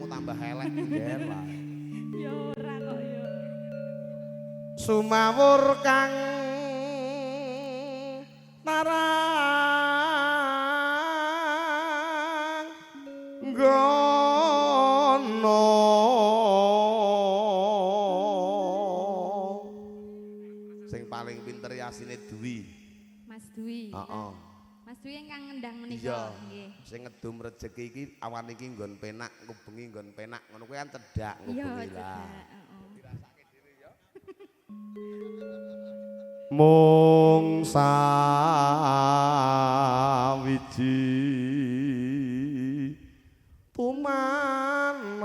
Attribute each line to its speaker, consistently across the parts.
Speaker 1: tambah elek ngger lah.
Speaker 2: Ya ora kok ya.
Speaker 1: Sumawur kang tarang gono sing paling pinter yasine Dwi.
Speaker 2: Mas Dwi.
Speaker 1: Heeh.
Speaker 2: Mas Dwi ingkang ngendang menika nggih.
Speaker 1: Sing ngedum rejeki iki awan iki nggon penak, engko bengi nggon penak, ngono kuwi kan cedhak engko bengi lah.
Speaker 2: Heeh.
Speaker 1: Mung sawiji tumanem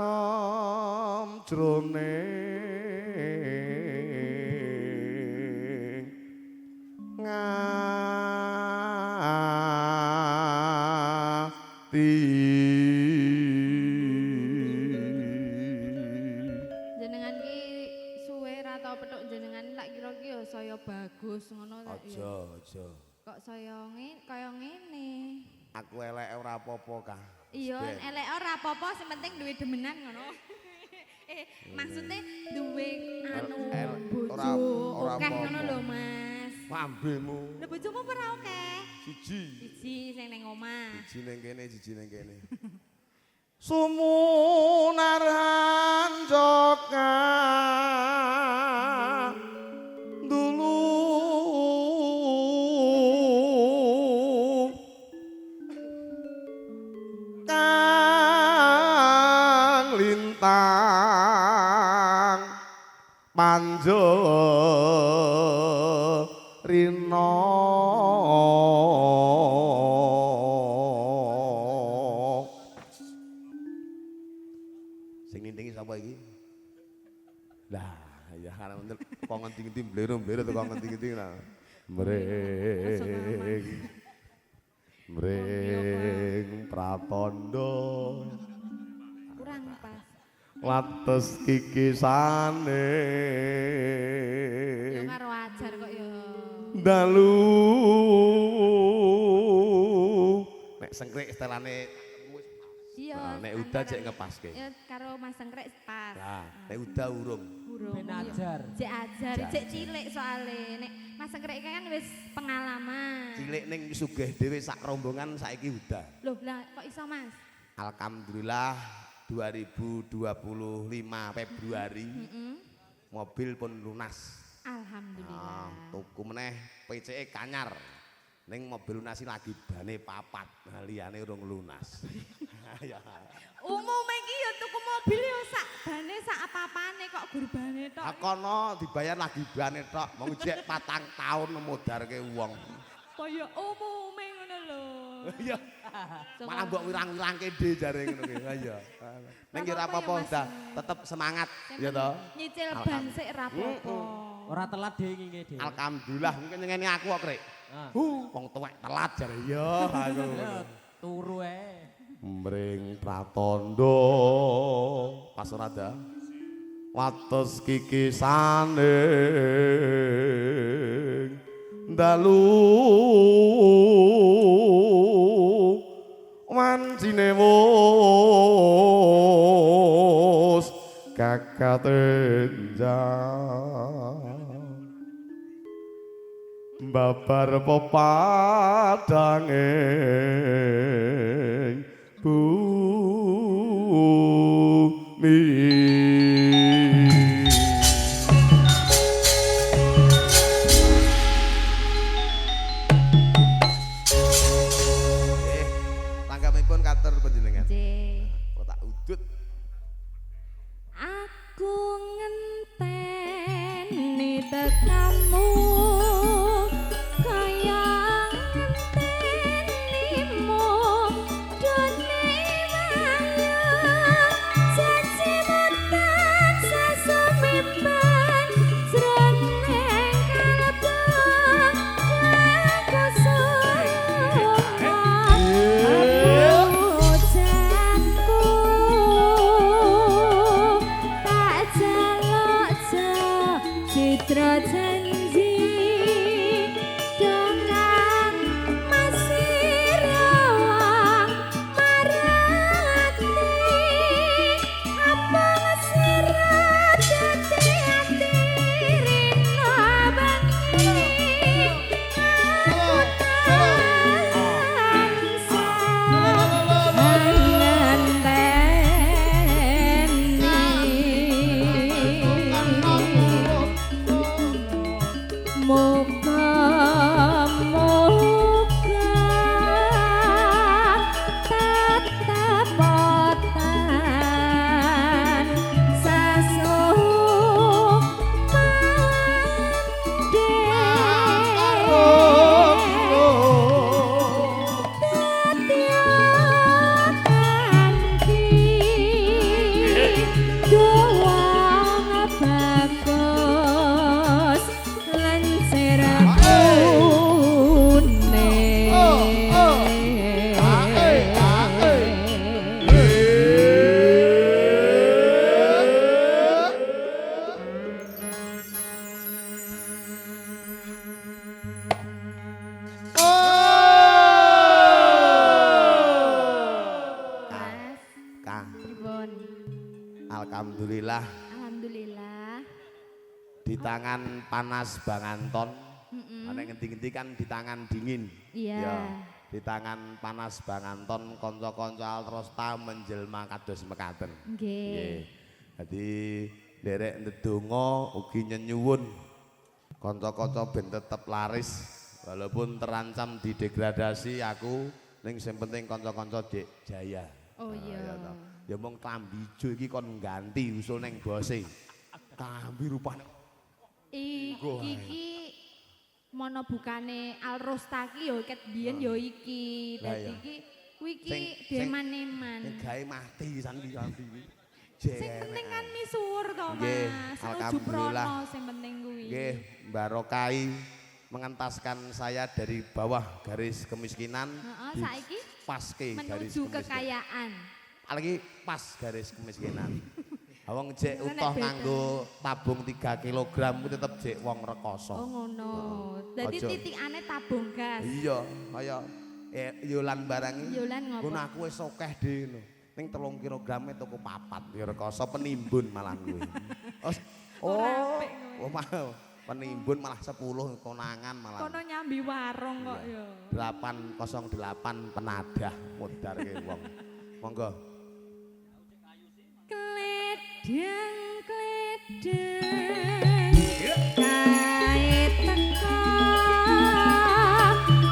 Speaker 1: jroning ngati.
Speaker 2: Jenengan ki suwe ra tau petuk jenengan lak kira ki ya saya bagus ngono ta.
Speaker 1: Aja, aja.
Speaker 2: Kok saya kaya ngene.
Speaker 1: Aku elek ora apa-apa kah?
Speaker 2: Iya, elek ora apa-apa, sing penting duwe demenan ngono. Maksudnya duwe anu bojo akeh ngono lho, Mas.
Speaker 1: Lambemu.
Speaker 2: Lho bojomu ora akeh?
Speaker 1: Siji.
Speaker 2: Siji sing ning omah.
Speaker 1: Siji ning kene, siji ning kene. Sumunarhan joka dulu kang lintang panjo rino sing nintingi sapa iki? Lah ya karena kok ngendi-ngendi mblero-mblero kok ngendi-ngendi lah. Mring mring pratandha
Speaker 2: kurang pas
Speaker 1: wates kikisane
Speaker 2: ya karo ajar kok ya
Speaker 1: dalu nek sengkrik setelane
Speaker 2: iya
Speaker 1: nek uda cek ngepaske
Speaker 2: ya karo Mas Sengkrik pas.
Speaker 1: Lah nek uda urung
Speaker 2: ben
Speaker 3: ajar
Speaker 2: cek ajar cek cilik soale nek Mas Sengkrik kan wis pengalaman
Speaker 1: cilik ning sugih dhewe sak rombongan saiki uda.
Speaker 2: Loh lah kok iso Mas?
Speaker 1: Alhamdulillah 2025 Februari mobil pun lunas.
Speaker 2: Alhamdulillah.
Speaker 1: Nah, tuku meneh PCE kanyar. Ning mobil lunasi lagi bane papat, nah, liyane urung lunas. Ya.
Speaker 2: Umume iki ya tuku mobil ya sak bane sak apa-apane kok gur bane tok.
Speaker 1: Ha kono dibayar lagi bane tok, mong jek 4 tahun modarke wong.
Speaker 2: Kaya umume ngono lho.
Speaker 1: Iya. Malah mbok wirang-wirangke dhe jare ngono kuwi. Ha iya. Ning ora apa-apa udah tetep semangat ya toh.
Speaker 2: Nyicil ban sik ra apa-apa.
Speaker 3: Ora telat dhe ngene dhe.
Speaker 1: Alhamdulillah mungkin ngene aku kok, Rek. Wong tuwek telat jare ya aku.
Speaker 3: Turu ae.
Speaker 1: Mring pratandha pas ora da. Wates kikisane dalu wancine wus kakatenjang babar pepadange bumi. Tanggapanipun katur panjenengan.
Speaker 2: Nggih.
Speaker 1: Kok tak udut.
Speaker 2: Aku ngenteni tekamu kaya ngentenimu dene wayo cecimutan sasumimpen jroning kalbu kakusuma. Hujanku
Speaker 1: Alhamdulillah.
Speaker 2: Alhamdulillah.
Speaker 1: Di tangan panas Bang Anton. Nek ngendi-ngendi kan di tangan dingin.
Speaker 2: Iya.
Speaker 1: Ya, di tangan panas Bang Anton kanca-kanca Altrosta menjelma kados mekaten.
Speaker 2: Nggih.
Speaker 1: Nggih. Dadi nderek ndedonga ugi nyenyuwun kanca-kanca ben tetep laris walaupun terancam didegradasi aku ning sing penting kanca-kanca Dek jaya.
Speaker 2: Oh iya.
Speaker 1: Ya toh. Ya mung klambi ijo iki kon ganti usul ning bose. Klambi rupane
Speaker 2: Iki iki mono bukane Alrosta ki ya ket biyen ya iki.
Speaker 1: Lah
Speaker 2: Dadi
Speaker 1: iya.
Speaker 2: iki kuwi iki
Speaker 1: Sing-
Speaker 2: deman-eman.
Speaker 1: sing gawe mati pisan iki klambi iki.
Speaker 2: Sing penting kan misuwur to,
Speaker 1: Nggih,
Speaker 2: Mas. Setuju
Speaker 1: alhamdulillah.
Speaker 2: prono sing penting kuwi.
Speaker 1: Nggih, barokai mengentaskan saya dari bawah garis kemiskinan.
Speaker 2: Heeh,
Speaker 1: di
Speaker 2: saiki
Speaker 1: paske garis
Speaker 2: menuju
Speaker 1: kemiskinan.
Speaker 2: kekayaan.
Speaker 1: Apalagi pas garis kemiskinan. Wong jek
Speaker 2: Nek
Speaker 1: utuh
Speaker 2: beda.
Speaker 1: nganggo tabung 3 kg ku tetep jek wong rekoso.
Speaker 2: Oh ngono. Dadi
Speaker 1: Aja.
Speaker 2: titikane tabung gas.
Speaker 1: Iya, kaya yolan barang iki.
Speaker 2: Yolan ngopo?
Speaker 1: Ngono aku wis akeh dhewe ngono. Ning 3 kilograme tuku 4 ya rekoso penimbun malah kuwi. Oh,
Speaker 2: Ora apik kowe.
Speaker 1: oh, mau penimbun malah 10 konangan malah.
Speaker 2: Kono nyambi warung kok ya.
Speaker 1: 808 penadah mudarke wong. Monggo.
Speaker 2: Kledang kledang kae teko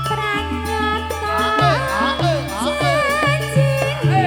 Speaker 2: pranyata janjine citra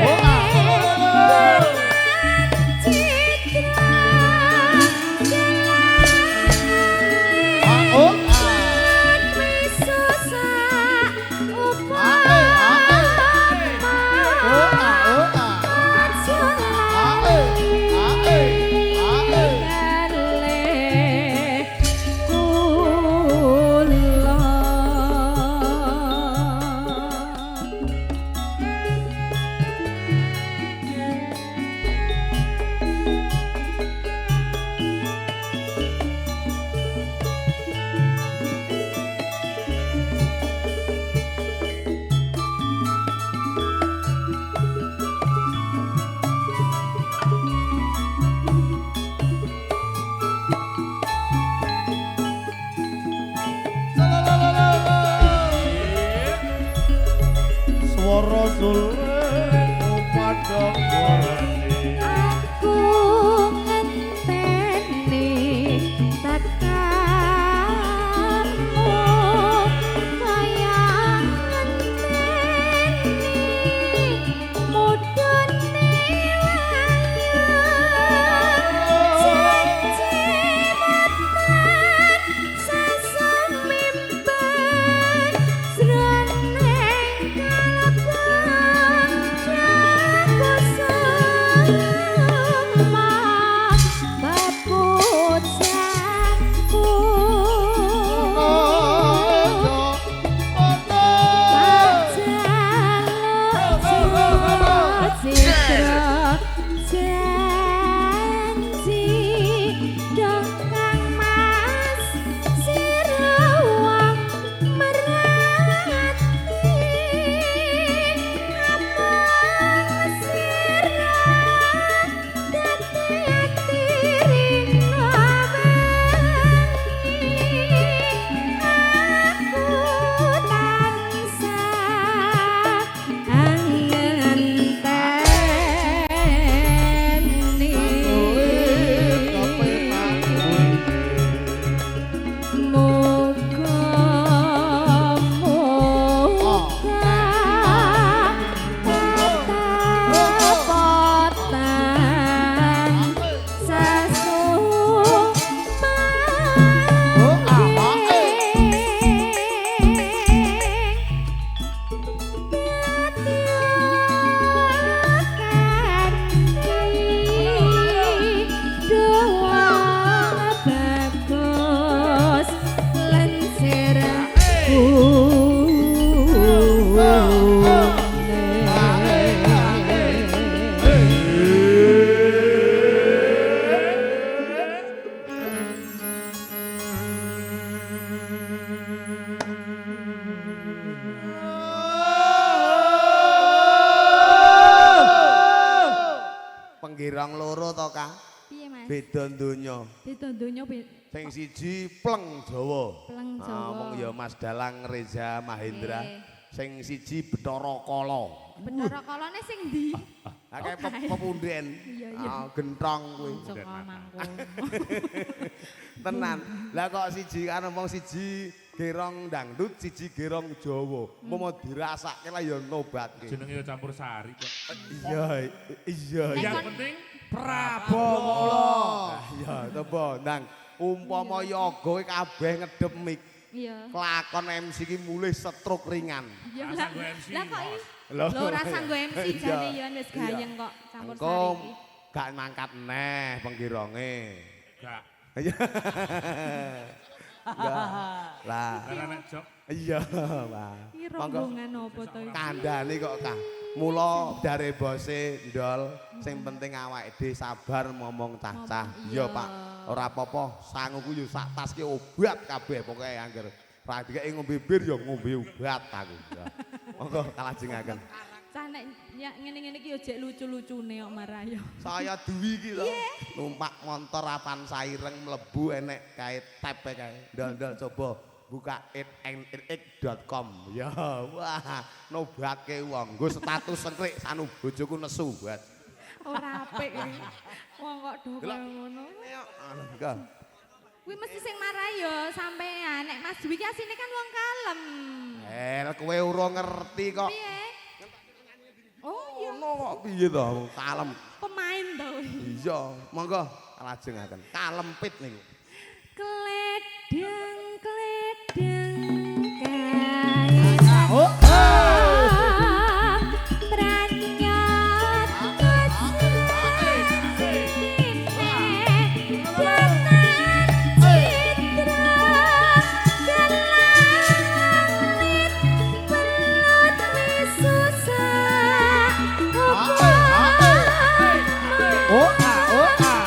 Speaker 1: Penggirong loro to, Kak?
Speaker 2: Piye, Mas?
Speaker 1: Beda donya.
Speaker 2: Beda donya
Speaker 1: Sing siji pleng Jawa.
Speaker 2: Pleng Jawa.
Speaker 1: Wong ya Mas Dalang Reza Mahendra. Sing siji Bathara Kala.
Speaker 2: Bathara Kalane sing ndi?
Speaker 1: Akeh pepunden.
Speaker 2: Iya, iya.
Speaker 1: Gentong kuwi. Tenan. Lah kok siji kan wong siji gerong dangdut, siji gerong Jawa. Umpama dirasake lah ya nobatke.
Speaker 4: Jenenge ya campur sari kok.
Speaker 1: Iya, iya.
Speaker 4: Yang penting
Speaker 1: Prabowo. Iya, coba ndang. Umpama yoga kabeh ngedep mik.
Speaker 2: Iya.
Speaker 1: Kelakon MC ki mulih stroke ringan.
Speaker 2: Iya lah. Lah kok
Speaker 1: lho
Speaker 2: ora sanggo MC jane ya wis gayeng kok campur sari iki.
Speaker 1: Gak mangkat neh penggironge.
Speaker 4: Gak.
Speaker 1: Iya. Lah. Iya, Pak.
Speaker 2: Iki rombongan opo to iki?
Speaker 1: Kandhane kok, Kak. Mula dare bose ndol sing penting awake dhewe sabar momong cah-cah. Iya, Pak. Ora apa-apa, sanguku yo sak tas ki obat kabeh pokoke angger. Ra dikeki ngombe bir yo ngombe obat aku. Monggo kalajengaken.
Speaker 2: Cah nek ngene-ngene iki yo jek lucu-lucune kok marayo.
Speaker 1: Saya duwi iki to. Numpak montor Avanza ireng mlebu enek kae tab kae. Ndol-ndol coba buka itnx.com. Ya, wah, nobatke wong. Nggo status sengkrik sanu bojoku nesu buat.
Speaker 2: Ora apik iki. Wong kok do kaya ngono.
Speaker 1: Enggak.
Speaker 2: Kuwi mesti sing marai ya sampean. Nek Mas Dwi ki asine kan wong kalem.
Speaker 1: Kowe ora ngerti kok.
Speaker 2: Piye? Oh iya.
Speaker 1: Ngono kok piye to wong kalem.
Speaker 2: Pemain to.
Speaker 1: Iya, monggo lajengaken. Kalem pit niku.
Speaker 2: Kledeng kledeng kae.
Speaker 3: Oh. Oh, ah, oh, ah.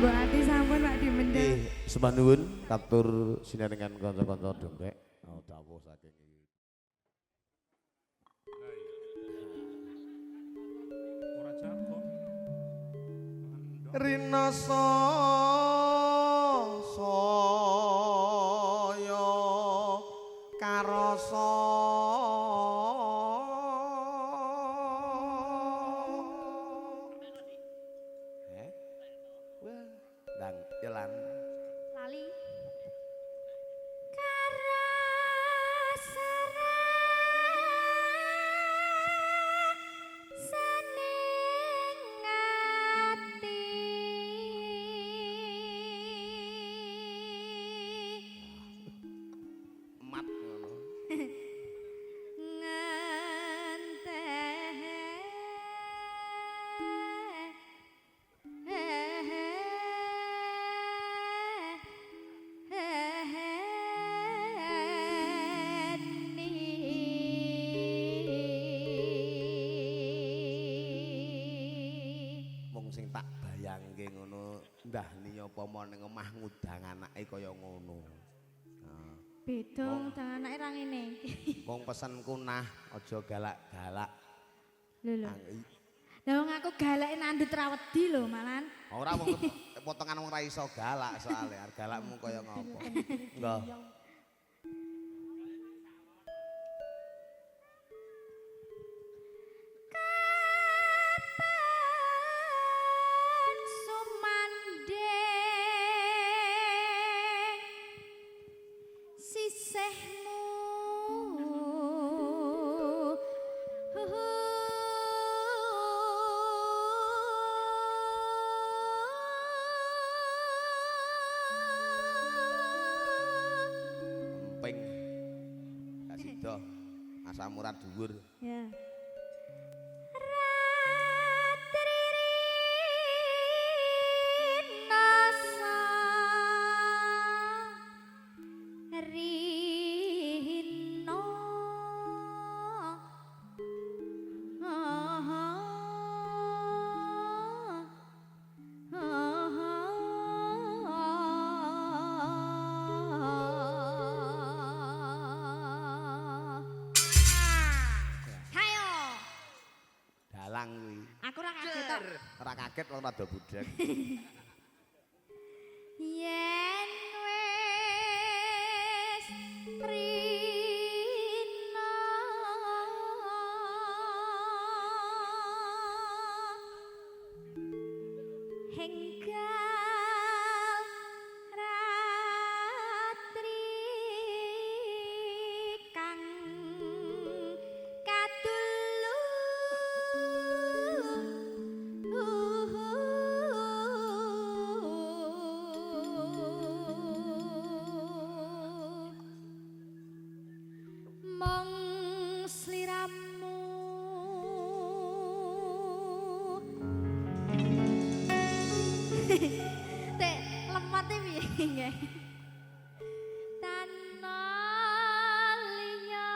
Speaker 2: Tombo ati sampun Pak Dimendel.
Speaker 1: Nggih, sembah nuwun katur sinarengan kanca-kanca dongkek. Oh, dawuh saking iki.
Speaker 4: Ora jago.
Speaker 1: Rinasa saya karasa wah ndang yelan
Speaker 2: Lali. Karasara saning ati.
Speaker 1: Mat ngono.
Speaker 2: Ngenteni.
Speaker 1: Mung sing tak bayangke ngono ndah ni apa ning omah ngudang anake kaya ngono. Nah,
Speaker 2: Beda ngudang anake ra ngene iki.
Speaker 1: mung pesenku nah aja galak-galak.
Speaker 2: Lho lho. Lah wong aku galake nandut ra wedi lho malan.
Speaker 1: Ora wong potongan wong ra iso galak soalé, arep galakmu kaya ngopo. Nggih.
Speaker 2: Kapan sumandhing sisihmu
Speaker 1: Emping. Gak sida. Asam urat dhuwur.
Speaker 2: Ya. Rino Hayo,
Speaker 1: Dalang kuwi.
Speaker 2: aku ora kaget tok.
Speaker 1: Ora kaget wong rada budhek.
Speaker 2: Yen wis rina henggal ratri kang katulu mong sliramu tek lemate piye nggih tanah liya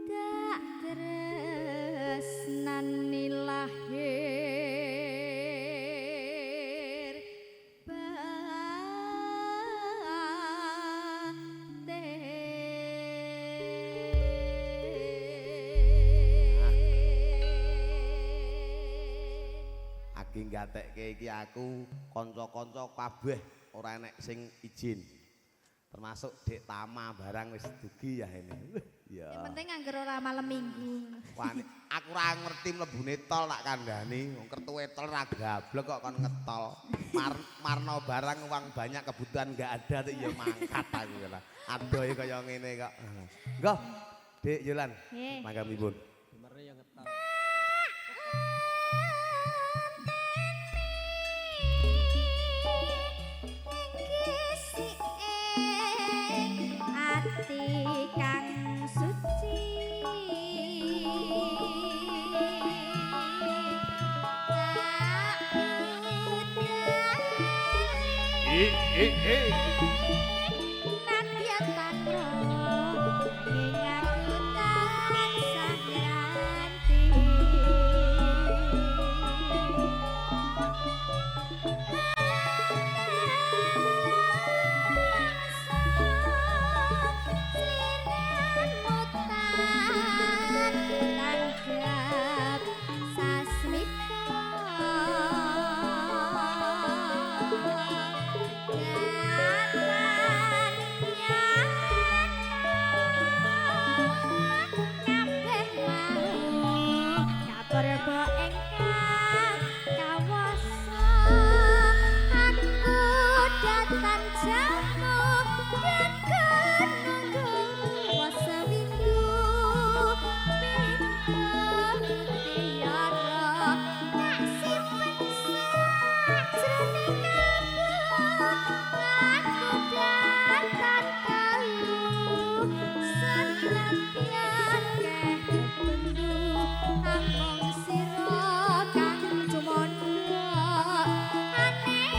Speaker 2: tak tresnani lahir batin.
Speaker 1: Agi gatekke iki aku kanca-kanca kabeh ora enek sing izin. Termasuk Dek Tama barang wis dugi ya ini. Ya.
Speaker 2: Yang penting angger ora malam minggu.
Speaker 1: Wah, aku ora ngerti mlebune tol tak kandhani. Wong kertuwe tol ra gablek kok kon ngetol. Marno barang uang banyak kebutuhan enggak ada tuh ya mangkat aku lah. Adohe kaya ngene kok. Nggo, Dek Yolan.
Speaker 2: Nggih.
Speaker 1: Mangga pripun?
Speaker 3: Bener ya ngetol.
Speaker 2: Ati kang suci tak
Speaker 4: I i i.
Speaker 2: Nadyan tanra ing aku tansah nganti. Kapurba ingkang kawasa aku datan jamu dan nunggu wasa windu mutiara tak simpen sajroning kalbu aku datan kalu senadyan keh bendu amung sira kang tumandha aneh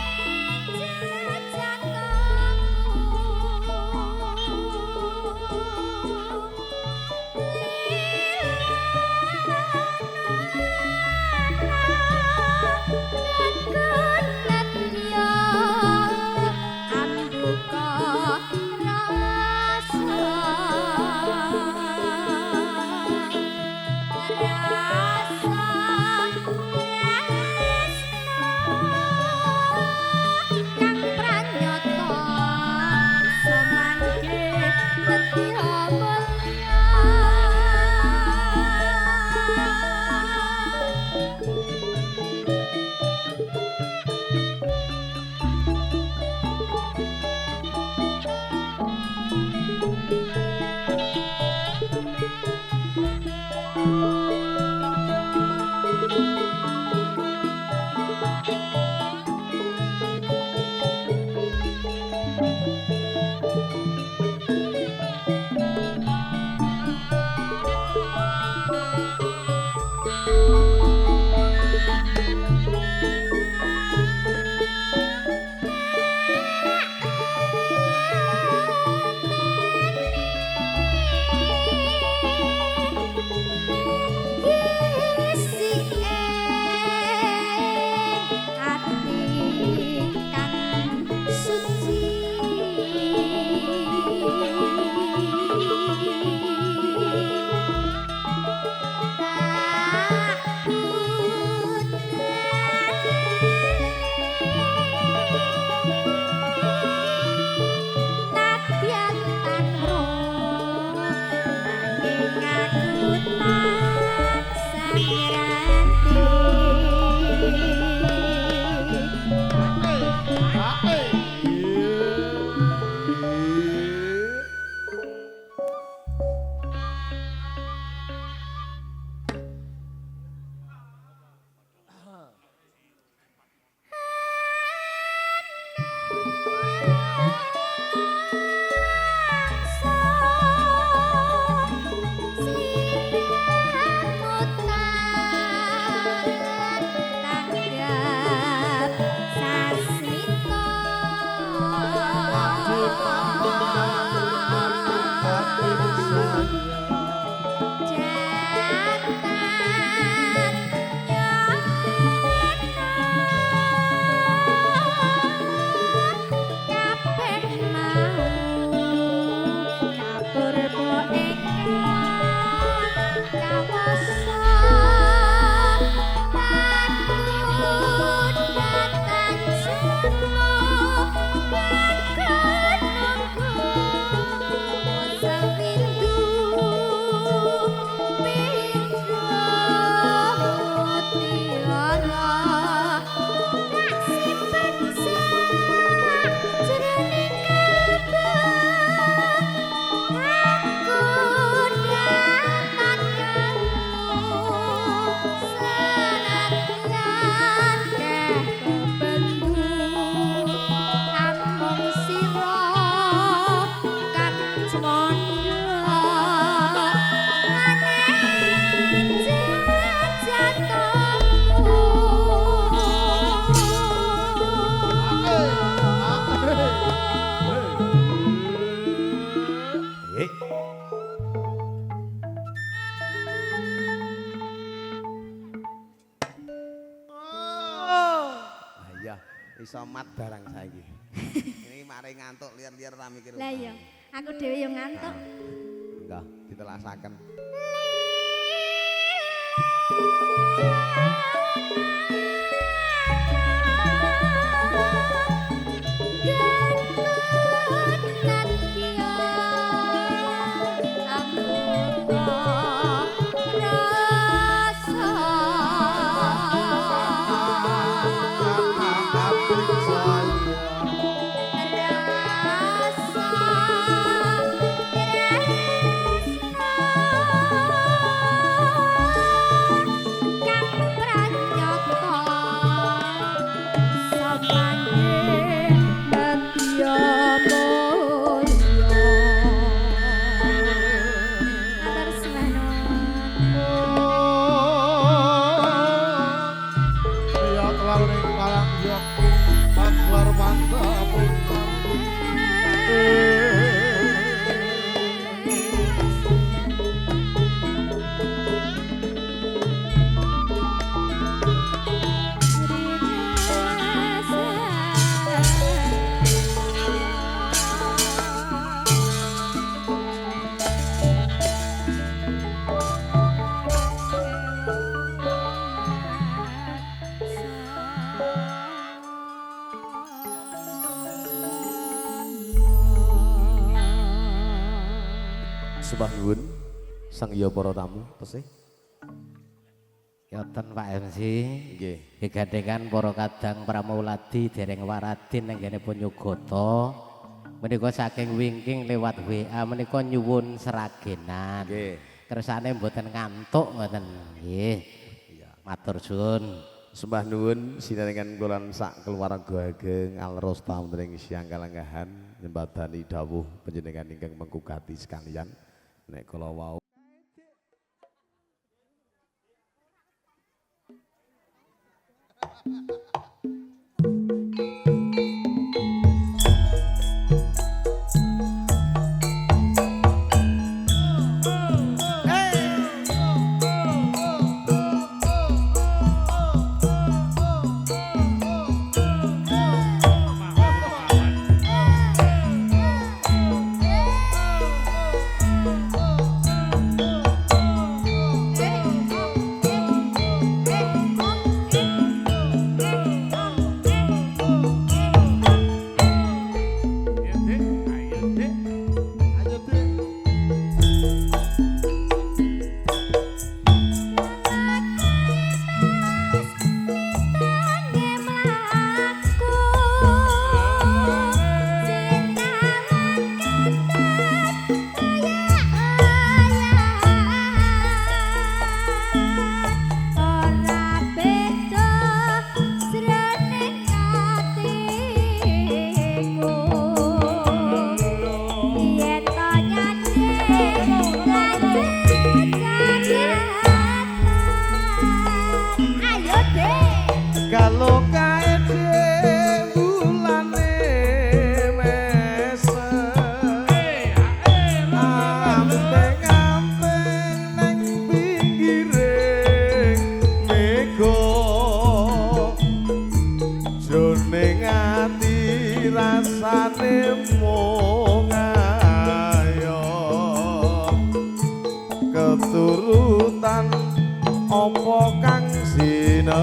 Speaker 2: jejatongku.
Speaker 1: Iso mat barang saiki. Ini mari ngantuk liar-liar ra mikir.
Speaker 2: Lah iya, aku dhewe yo ngantuk.
Speaker 1: Enggak, ditelasaken.
Speaker 2: Rasa
Speaker 1: Sembah nuwun sang iya para tamu tesih.
Speaker 5: Yoten Pak MC.
Speaker 1: Nggih.
Speaker 5: Gegandengan para kadang pramuladi dereng waradin tenggenipun Nyugata. Menika saking wingking lewat WA menika nyuwun seragenan.
Speaker 1: Nggih.
Speaker 5: Kersane mboten ngantuk ngoten. Nggih.
Speaker 1: Iya.
Speaker 5: Matur suwun.
Speaker 1: Sembah nuwun sinarengan kula lan sak keluarga ageng Alrosta wonten ing siang kalenggahan nyembadani dawuh panjenengan ingkang mengkugati sekalian. Nek kula wau keturutan apa kang sinedya.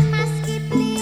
Speaker 2: Mas Kipli.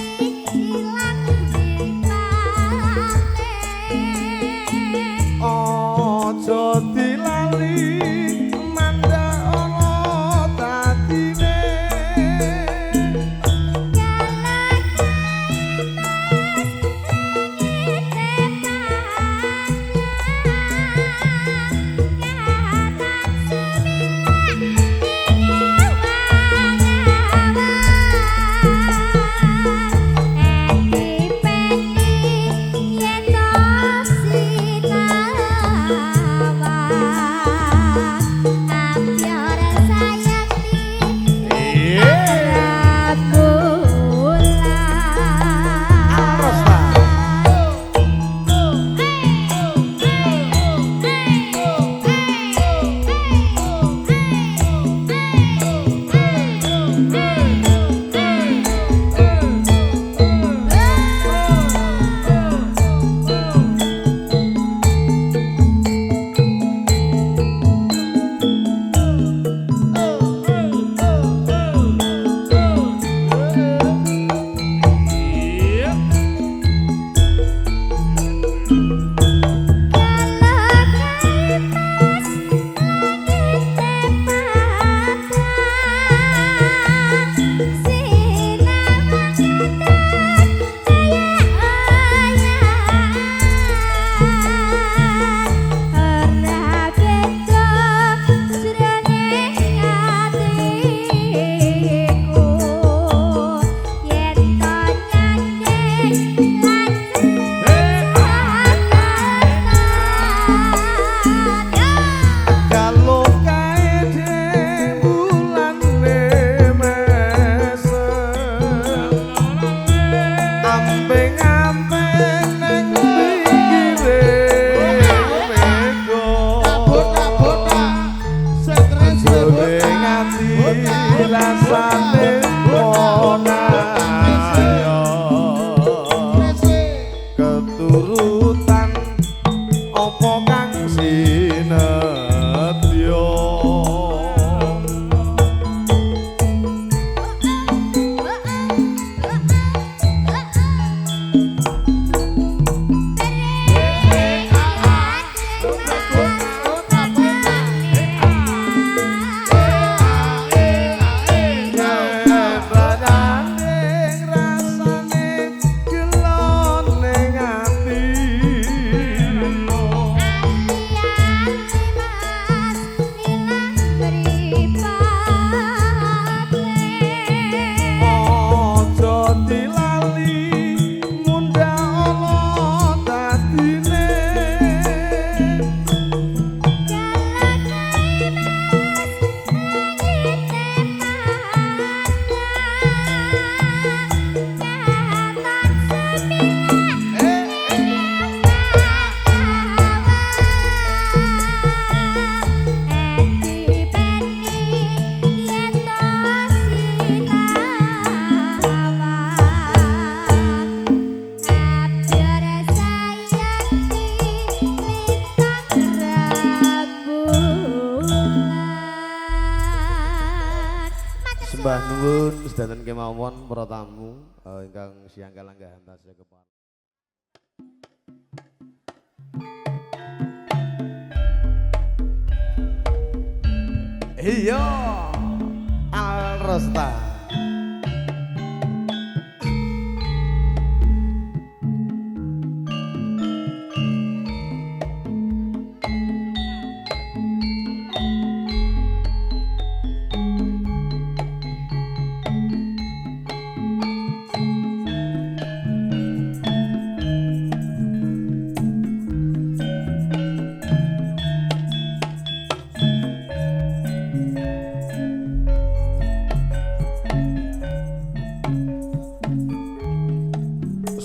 Speaker 1: rasane wong ayo keturutan apa kang sinedya. Sembah nuwun sedanten kemawon para tamu ingkang siang kalanggahan tasih kepareng. Iya, Al Rosta.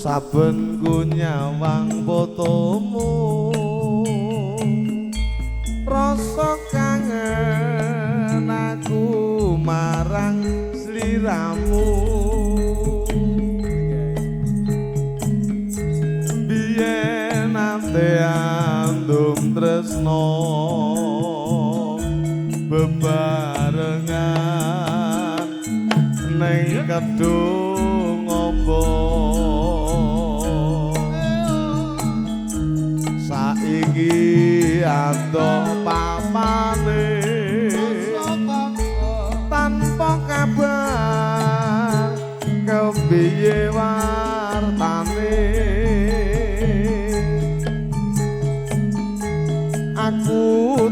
Speaker 1: Saben ku nyawang fotomu rasa kangen aku marang sliramu. Biyen nate andum tresno bebarengan ning kedung opo. Saiki adoh papane tanpa kabar kepiye wartane. Aku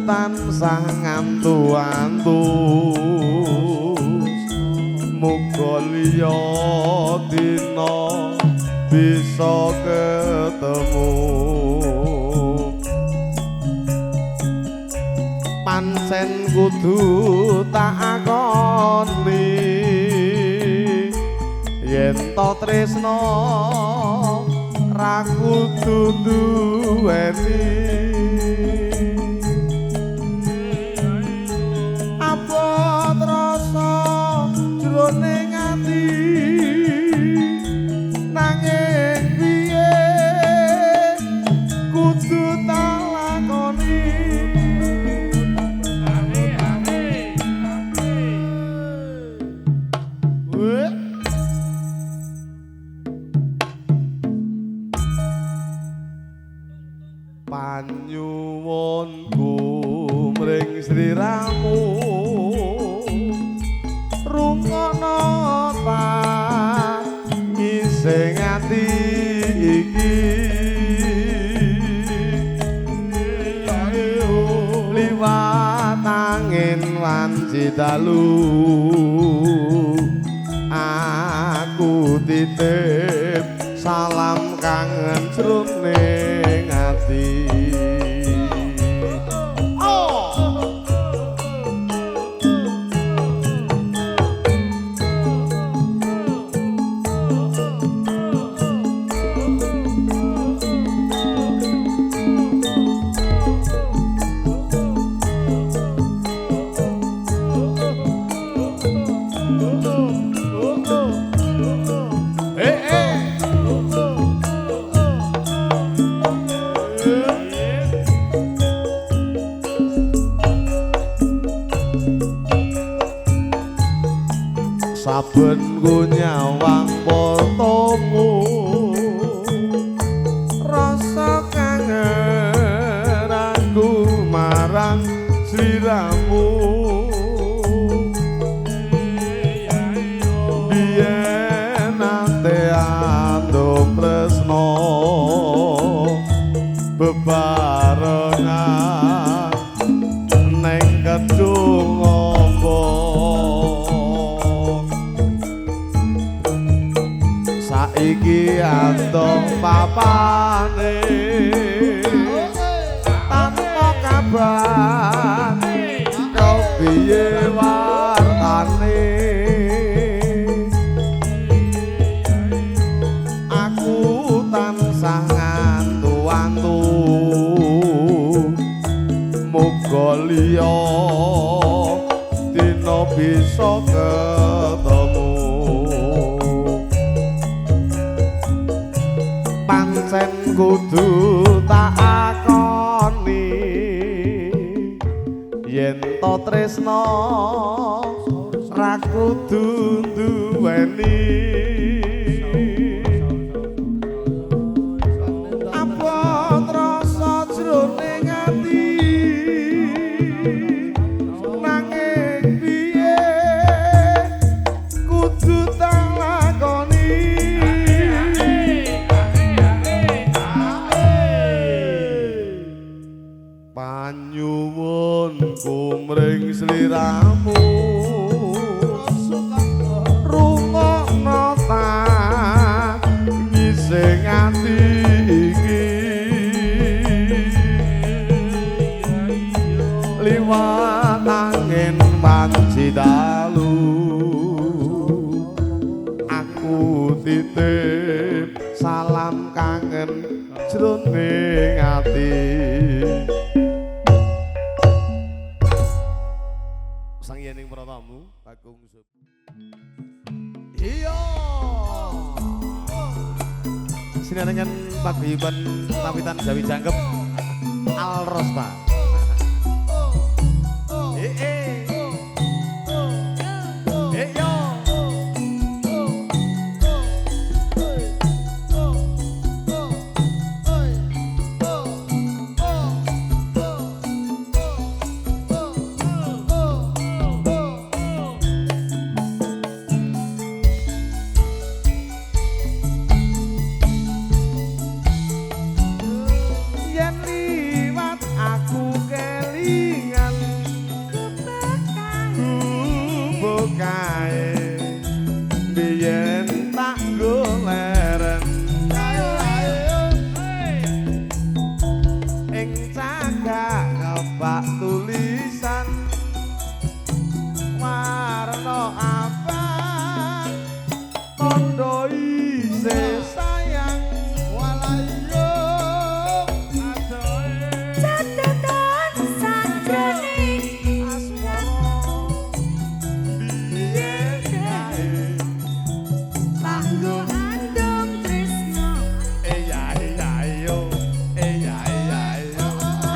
Speaker 1: tansah ngantu-antu muga liya dina bisa ketemu. Pancen kudu tak akoni yen to tresno ra kudu duweni. Abot rasa jroning ati nanging piye kudu tak lakoni. Panyuwunku mring sliramu rungono ta ngising ati iki. Liwat angin wanci dalu aku titip salam kangen jroning ati. Saben ku nyawang fotomu rasa kangen aku marang sliramu. Biyen nate andum tresno bebarengan neng kedung ombo. Saiki antuk papane tanpa kabar kepiye wartane. Aku tansah ngantu-antu muga liya dina bisa ketemu. Pancen kudu tak akoni yen to tresno ra kudu duweni. Abot rasa jroning ati nanging piye kudu tak lakoni. Panyuwunku mring sliramu rungokno ta ngising ati iki liwat angin wanci dalu aku titip salam kangen jroning ati. Sang Yening Pratamu Kakung Sub. Iya. Sinarenggan paguyuban Lawitan Jawi Jangkep Al Rosta. Yo. Yen liwat aku kelingan bukae biyen tak goleren ing cagak kebak tulisan warna abang tondo isih sayang walayo.
Speaker 2: Catatan sajroning
Speaker 1: Asmara biyen kae
Speaker 2: tanggo andum tresno
Speaker 1: eya eya yo eya eya yo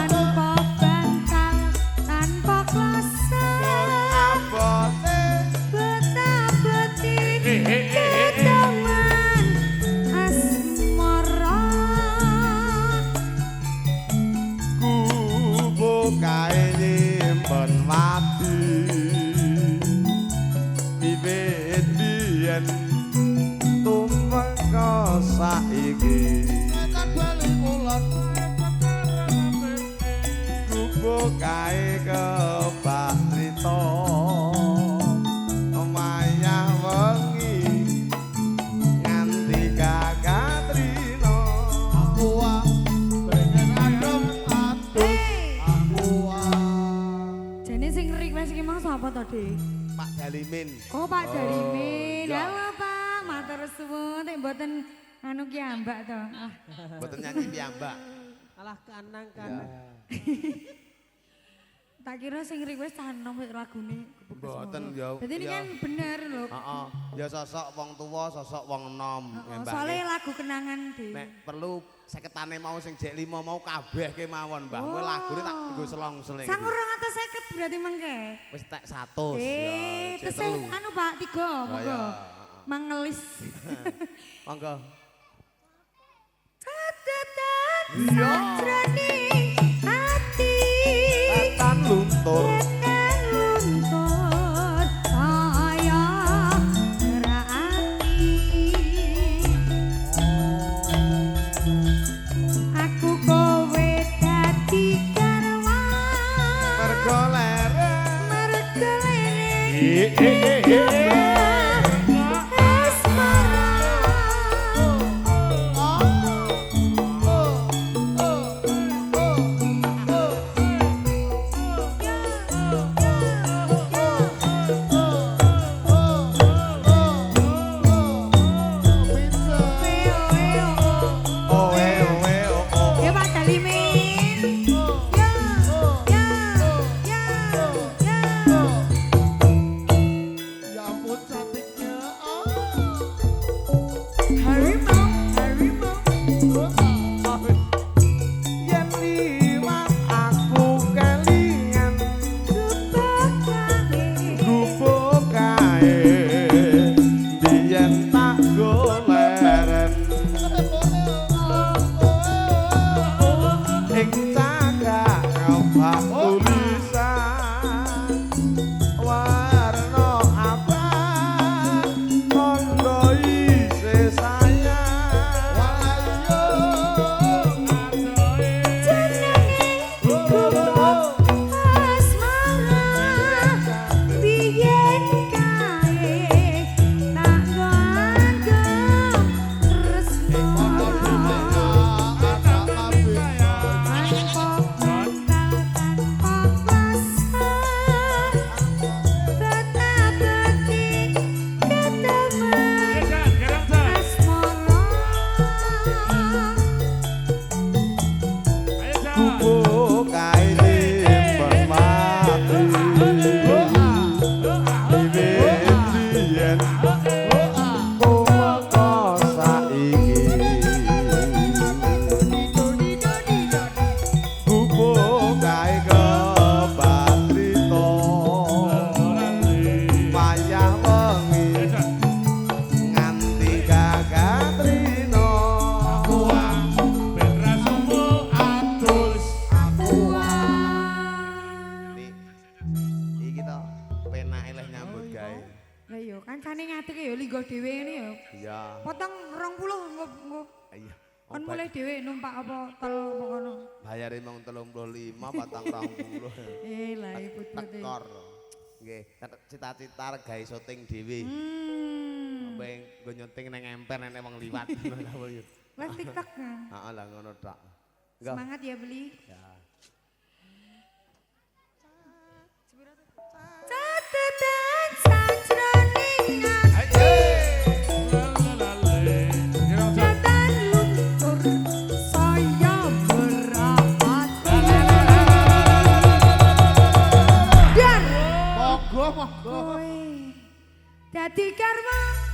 Speaker 2: tanpa bantal tanpa kloso
Speaker 1: abote
Speaker 2: betapeti keteman asmara
Speaker 1: kubukae nyimpen wadi wiwit biyen tumeka saiki kubukae kebak trita mayah wengi nganti kakatrina.
Speaker 2: Jane sing request iki mang sapa to, Dik?
Speaker 1: Pak Dalimin.
Speaker 2: Oh, Pak Dalimin.
Speaker 1: iya.
Speaker 2: Halo, Pak. Matur suwun nek mboten anu ki ambak to. Ah.
Speaker 1: Mboten nyanyi piyambak.
Speaker 3: Alah kanang kanang.
Speaker 6: Tak kira sing request cah enom lagune.
Speaker 1: Mboten ya.
Speaker 6: Dadi ini kan bener lho.
Speaker 1: Heeh. Ya sosok wong tuwa, sosok wong enom.
Speaker 6: Soale lagu kenangan dhewe.
Speaker 1: Nek perlu seketane mau sing jek 5 mau kabeh kemawon, Mbah. Kowe lagune tak nggo selong-seling.
Speaker 6: Sangur 250 berarti mengke.
Speaker 1: Wis tek 100 ya.
Speaker 6: Tesih anu Pak 3 monggo. Mangelis.
Speaker 1: Monggo.
Speaker 6: Catetan sajroning ati.
Speaker 1: Tetan luntur.
Speaker 6: Tetan luntur kaya ngerakati. Aku kowe dadi garwan.
Speaker 1: Mergo leren.
Speaker 6: Mergo leren.
Speaker 1: Cita-cita gawe syuting dhewe. Sampe nggo nyuting nang emper nek wong liwat.
Speaker 6: Live TikTok.
Speaker 1: Heeh, lah ngono tok.
Speaker 6: Semangat ya beli.
Speaker 1: Ya.
Speaker 6: Catetan sajroning ati. Catetan luntur saya berapati. Dan
Speaker 7: monggo monggo.
Speaker 6: Dadi karma.